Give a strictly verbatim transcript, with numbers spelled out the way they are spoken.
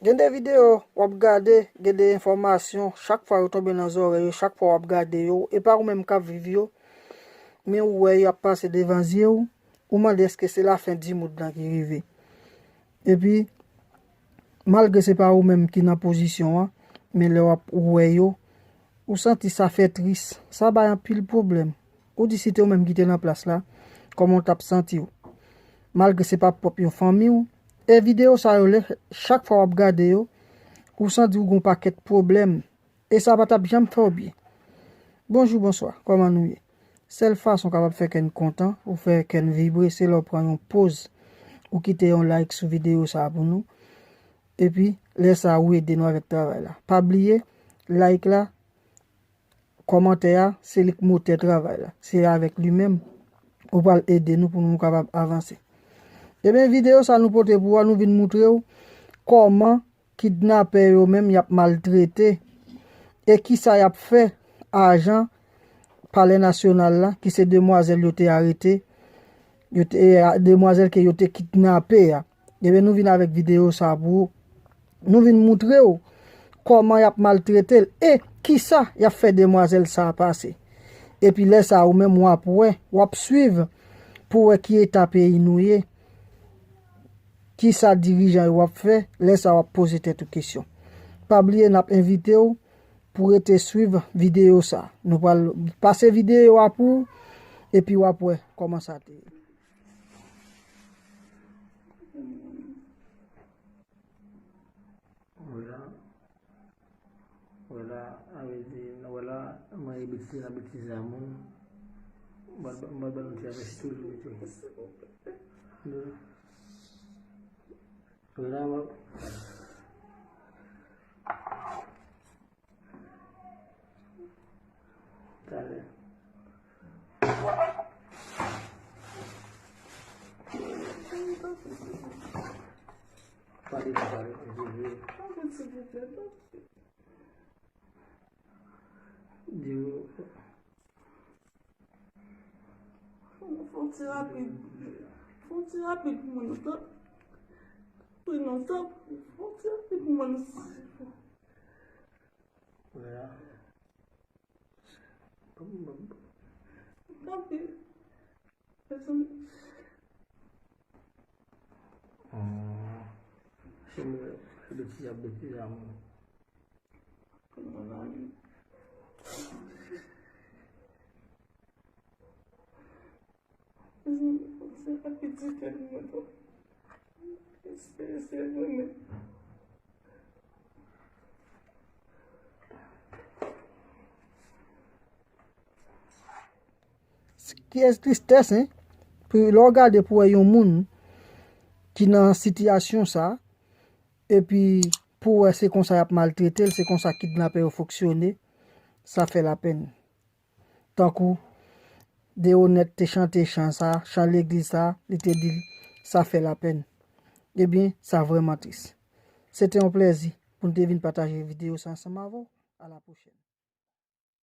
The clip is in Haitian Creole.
Gen de videyo w ap gade, gen de enfòmasyon, chak fwa yo tonbe nan zòrèy ou, chak fwa w ap gade yo, e pa ou menm k ap viv yo, men ou wè y ap pase devan zye w, ou mande èske se lafen di mond lan ki rive. Epi, malgre se pa ou menm ki nan pozisyon an, men lè w ap wè yo, ou santi sa fè tris, sa bay anpil pwoblèm. Ou di si te ou menm ki te nan plas la, kòman w t ap santi w? Malgre se pa pwòp yon fanmi w, e videyo sa yo lè, chak fwa w ap gade yo, ou santi w gon pakèt pwoblèm. E sa pa t ap janm fè w byen. Bonjou, bonswa, kòman nou ye? Sèl fason w kapab fè kè n kontan, ou fè kè n vibre, se lè w pran yon poz, ou kite yon like sou videyo sa a pou nou. Epi, lè sa a, ou ede nou avèk travay la. Pa bliye, like la, kòmantè a, se li k motè travay la. Se avèk li menm, ou pral ede nou pou nou kapab avanse. Ebyen, videyo sa nou pote pou ou a, nou vin moutre w kòman kidnapè yo menm y ap maltrete e kisa y ap fè ajan Palè Nasyonal la, ki se demwazèl yo te arete, yo te, e, a, demwazèl ke yo te kidnape a. Ebyen, nou vin avèk videyo sa pou ou. Nou vin moutre w kòman y ap maltrete l e kisa y ap fè demwazèl sa a pase. Epi lè sa a, ou menm w ap wè, w ap swiv pou wè ki eta peyi nou ye. Kisa dirijan yo ap fè, lè sa a w ap poze tèt ou kesyon. Pa bliye, n ap envite w pou rete swiv videyo sa. Nou pral pase videyo a pou ou, epi w ap wè kòman sa te ye. Wè la, wè la, a vle di, wè la, mwen e betize, a betize a moun. Mwen, mwen, mwen, mwen, ti avèsi toujou, mesye. Wè la, mwen. Talè. Pale, pale, pale. Di yo. Fon ti rapid. Fon ti rapid pou mwen, non, tanpri. Tanpri, non, tanpri. Fon ti rapid pou mwen, non. Wè la. Tanpri. Mezanmi. Hmm. Se mwen, betize, betize a moun. Kiyès tristès, en? Pou lè w gade pou wè yon moun ki nan sitiyasyon sa, epi pou wè se konsa y ap maltrete l, se konsa kidnapè yo fonksyone, sa fè lapenn. Tankou Deonèt te chante chan sa, chan legliz sa, li te di l, sa fè lapenn. Ebyen, sa vrèman tris. Se te yon plèzi pou n te vin pataje videyo sa ansanm avè w. A la pwochèn.